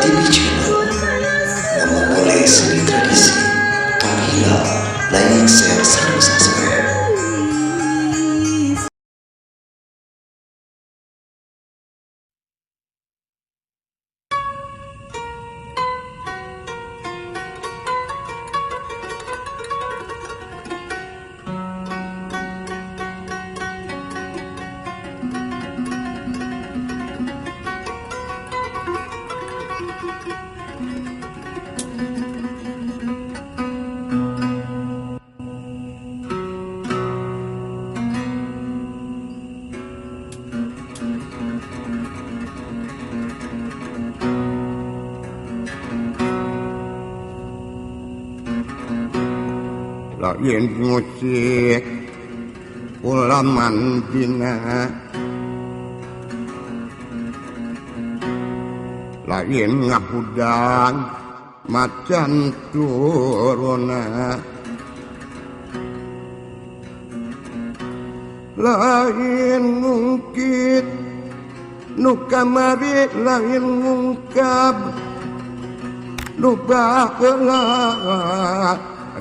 TV Channel. Namamole seni tradisi. Tong hilap, like, share, sareng subscribe. Lain musik ulaman dina, lain ngahudang macan turuna, lain ngungkit nu kamari, lain ngungkap nu baheula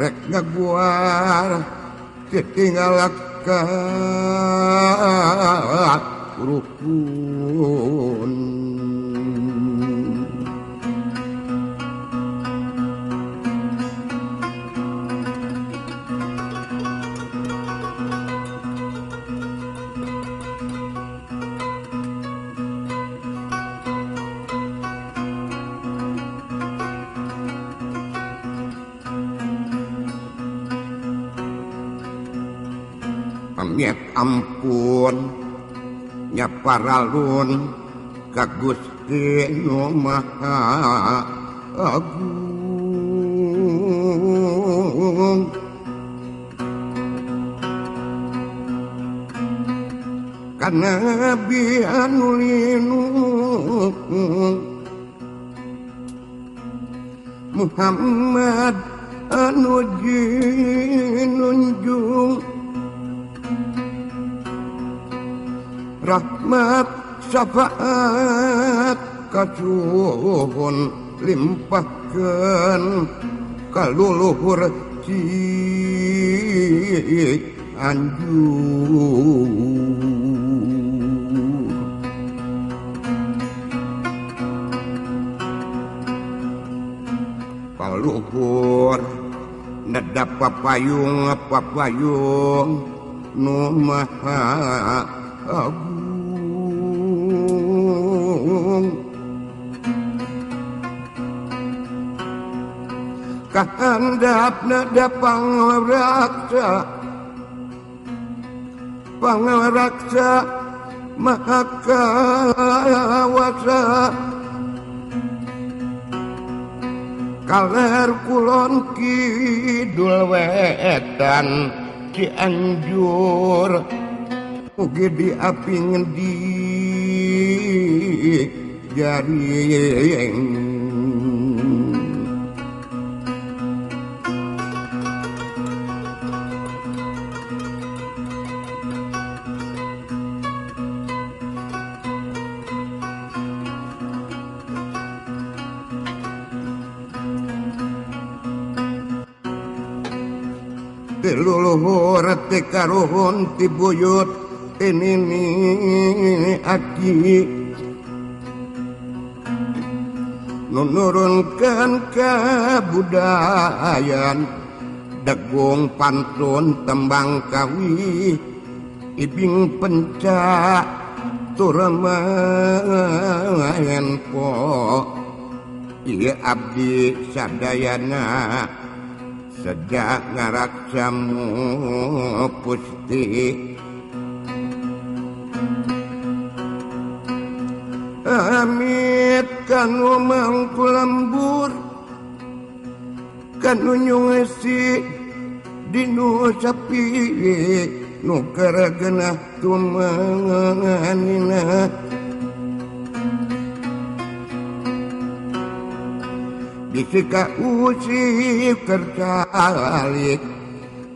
rek ngaguar ditinggalaka rukun. Amit ampun nya paralun ka Gusti Nu Maha Agung. Ka Nabi anu linung Muhammad anu jinunjung rahmat syafaat kasuhun limpahkeun ka luluhur Cianjur. Kaluhur nedap papayung papayung nu maha agung. Kahandap nada pangraksa, pangraksa maha kawasa, kaler kulon kidul wetan Cianjur, mugi diaping di jaring. Ti luluhur ti karuhun ti buyut ti nini aki nu nurunkeun kabudayan degung pantun tembang kawi ibing pencak turemaen po ieu abdi sadayana sejak ngaraksamu pusti. Amit kanu mangku lembur kanu nyungesi dinu sapi nu karagenah tumanganina bisi ka usip kercalik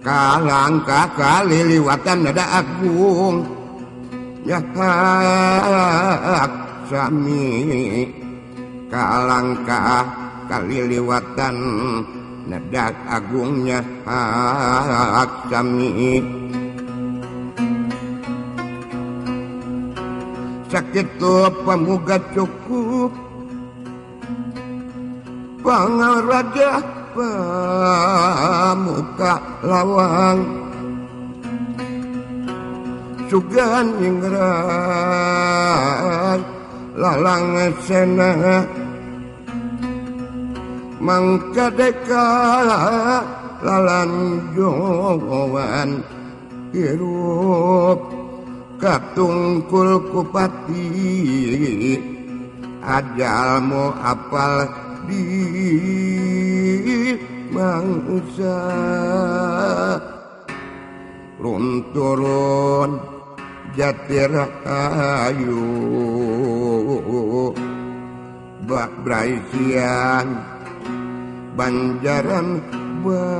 kalangka kali liwatan nada agung nyahak sami Kalangkah kaliliwatan nedak agungnya hak sami. Sakitu pamuga cukup pangaraja pamuka lawang sugan nyingrat lalang sena mangkadeka lalanjoan hirup katungkul kupati ajalmu apal di mangsa runturun Jatirahayu bak braisian Banjaran Bagja.